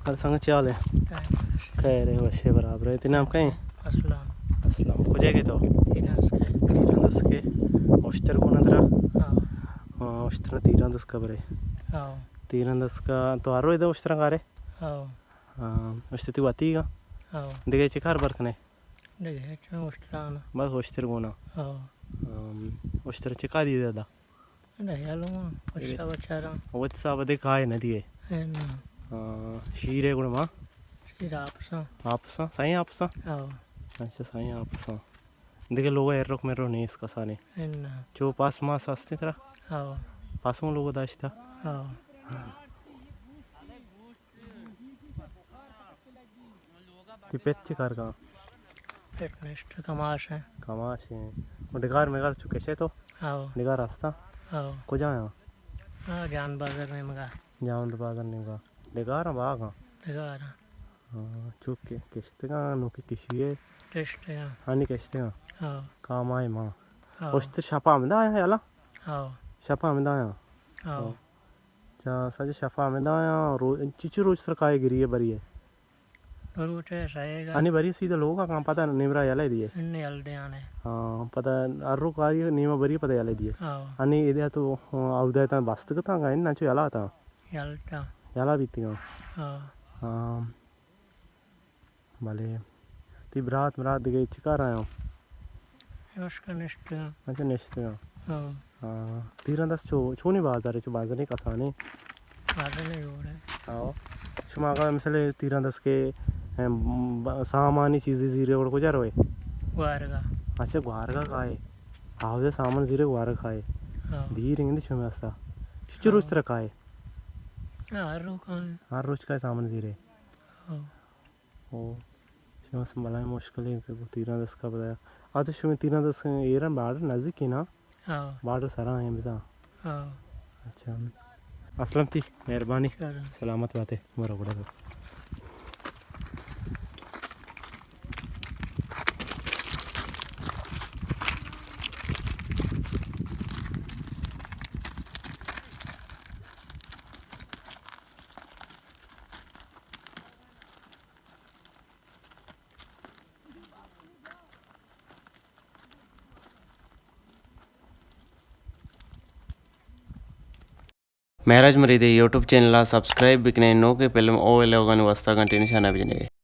کل سنگت چے حال ہے؟ خیر ہے، وش ہے، برابر ہے۔ تئی نام کئے؟ اسلم۔ اسلم۔ کجا گئے تو؟ تیران دسکے۔ تیران دسکے۔ اشتر گونا ترا؟ ہاں۔ ہاں، اشتر تیران دسکا برے۔ ہاں۔ تیران دسکا تو ہر روز دے اشتر کارے؟ ہاں۔ ہاں، اشتر تئی وتی گا؟ ہاں۔ دگہ چے کار بر کنے؟ دگہ چون اشتر آنا۔ بس اشتر گونا۔ ہاں۔ ہاں، اشتر چے کا دی دادا؟ نہ، یلو ما، وت سا بچاراں۔ وت سا بدے کائے نہ دیے۔ اے نا۔ ہاں، شیر ہے گڑا ما۔ شیر آپساں۔ آپساں، سائیں آپساں؟ ہاں۔ اچھا، سائیں آپساں۔ دگہ لوگا ایرک میرو نیست کسانے۔ اے نا۔ چو پاس ماس ہستے ترا؟ ہاں۔ پاسوں لوگا داشتا؟ ہاں۔ تئی پت چے کار کن؟ پت نشت، کماش ہیں۔ کماش ہیں۔ وہ ڈگار مگار چو کشے تو؟ آو۔ ڈگار ہستا؟ آو۔ کجا ہیں؟ ہاں، جان بازار نیمگا۔ جان بازار نیمگا۔ ڈگار ہیں، باغ ہیں؟ ڈگار ہیں۔ ہاں، چو کہ-، کشتگاں، نوکی کشی ہے۔ کشتگاں۔ ہانی کشتگاں۔ آو۔ کام آئے ماں۔ آو۔ پشت شپا ہمدا آیا یلا؟ آو۔ شپا ہمدا آیا؟ آو۔ آو۔ چا سجہ شپا ہمدا آیا، رو-، چچو روچ سر کائے گری ہے بری ہے؟ دو روچ ہے، سہی گا۔ انی بری سیدھا لوگا کاں پدا نیمرا یلہ دیے۔ ان یل دیانے۔ ہاں، پدا ہر رو کاری نیمہ بری پدا یلہ دیے۔ ہاں۔ انی ایدے تو، ہاں، اودا تا بستگ تا گا، ان چو یلا تا۔ یل تا۔ یلا بیتی گا۔ ہاں۔ ہاں۔ بلے۔ تئی برات، برات دگہ چی کار آیا؟ اشکا نشتگاں۔ اچھا، نشتگاں۔ ہاں۔ ہاں۔ تیران دست چو، چونی بازار ہے، چو بازار نہیں کسانے؟ بازار نہیں ہو رہا ہے۔ ہاں۔ شما اگر مثال تیران دست کے، ام، ب-، سامانی چیزی زیرے اور کجا روئے؟ گوارگا۔ اچھا، گوارگا کائے۔ آو دے سامان زیرے گوارگا کائے۔ ہاں۔ دیر انگندی شما استا۔ چچو روچ ہاں۔ ترا کائے؟ ہاں، ہر روز کائے۔ ہر روچ کائے سامان زیرے۔ ہاں۔ او، شما سم بلائیں مشکلیں کہ تیران دست کا بتایا۔ آ تو شما تیران دست ایران بارڈر نزدیک ہے نا؟ ہاں۔ بارڈر سرا ہیں بزاں۔ ہاں۔ اچھا۔ اسلم تئی مہربانی۔ شکر۔ سلامت باتے۔ مرو گڑا۔ مہراج مرید ءِ یوٹیوب چینل ءَ سبسکرائب بکنے، نوکیں فلم او ایلوگانی واسطہ گھنٹی نشانہ بجنے۔